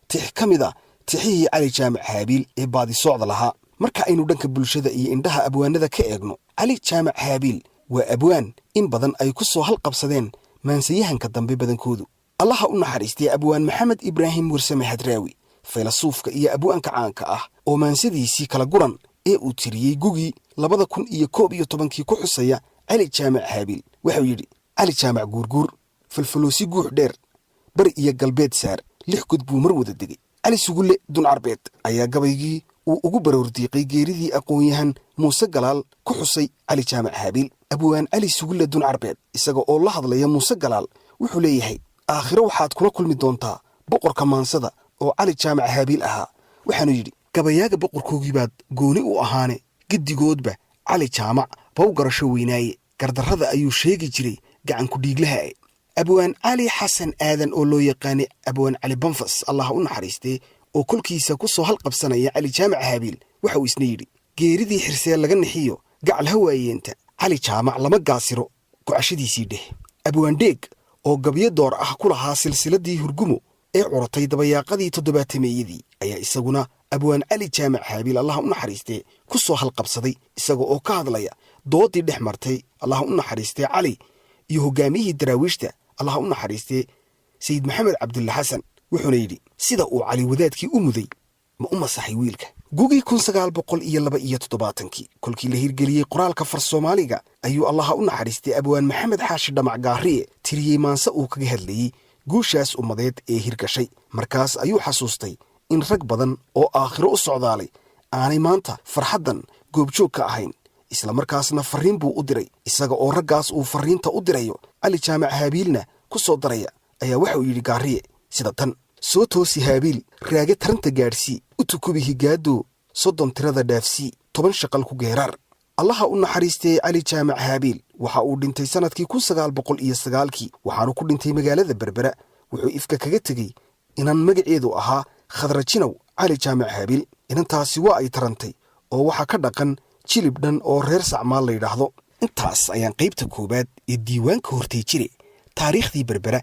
Tix ka mid a tixihii Cali Jaamac Haabiil ee baadisoocda lahaa. Marka aynu dhanka bulshada iyo indhaha abwaanada ka eegno, Cali Jaamac Haabiil waa abwaan in badan ay ku soo halqabsadeen maansayahanka dambe badankoodu. Allaha u naxariistay Abwaan Maxamed Ibraahim Warsame Hadraawi, faylasuufka iyo abwaanka caanka ah, oo maansadiisii kala guran ee uu tiriyey gugii 2011-kii ku xusaya Cali Jaamac Haabiil, waxau yidhi: Cali Jaamac guurguur, falfaloosi guux dheer, bari iyo galbeed saar, lix god buu mar wada degay. Cali Sugulle Dun Carbeed ayaa gabaygii uu ugu baroordiiqay geeridii aqoon-yahan Muuse Galaal ku xusay Cali Jaamac Haabiil. Abwaan Cali Sugulle Dun Carbeed, isaga oo la hadlaya Muuse Galaal, wuxuu leeyahay: aakhiro waxaad kula kulmi doontaa boqorka maansada oo Cali Jaamac Haabiil ahaa. Waxaanu yidhi: gabayaaga boqorkoogii baad gooni u ahaane, geddigoodba Cali Jaamac baw garasho weynaaye, gardarrada ayuu sheegi jiray gacanku dhiiglaha. E Abwaan Cali Xasan Aadan, oo loo yaqaanay Abwaan Cali Banfas, Allah u naxariistee, oo kolkiisa ku soo halqabsanaya Cali Jaamac Haabiil, waxa uu isna yidhi: geeridii xirsee laga nixiyo, gacal ha waayeenta, Cali Jaamac lama gaasiro gocashadiisii dheh. Abwaan Dheeg, oo gabyo door ah ku lahaa silsiladdii Hurgumo ee curatay dabayaaqadii toddobaatameeyadii, ayaa isaguna Abwaan Cali Jaamac Haabiil, Allah u naxariistee, ku soo halqabsaday, isaga oo ka hadlaya doodii dhex martay, Allah u naxariistee, Cali iyo hoggaamiyihii Daraawiishta, Allah u naxariistee, Sayid Maxamed Cabdulla Xasan. Wuxuuna yidhi: sida uu Cali wadaadkii u muday, ma u masaxay wiilka. Gugii 1972-kii, kolkii la hirgeliyey qoraalka far Soomaaliga, ayuu, Allaha u naxariistay, Abwaan Maxamed Xaashi Dhamac Gaariye tiriyey maanse uu kaga hadlayey guushaas ummadeed ee hirgashay. Markaas ayuu xasuustay in rag badan oo aakhiro u socdaalay aanay maanta farxaddan goobjoog ka ahayn. Isla markaasna farriin buu u diray. Isaga oo raggaas uu farriinta u dirayo Cali Jaamac Haabiilna ku soo daraya, ayaa waxa uu yidhi Gaariye sida tan: soo toosi Haabiil, raage taranta gaadhsii, u tukubi higaadoo, 30 tirada dhaafsii, 10 shaqal ku geeraar. Allaha u naxariistay Cali Jaamac Haabiil waxa uu dhintay sannadkii 1909-kii, waxaanu ku dhintay magaalada Berbera. Wuxuu ifka kaga tegey inan magaceedu ahaa Khadrajinow Cali Jaamac Haabiil. Inantaasi waa ay tarantay oo waxaa ka dhaqan jilib dhan oo reer Sacmaal la yidhaahdo. Intaas ayaan qaybta koowaad ee diiwaanka hortay jire taariikhdii Berbera.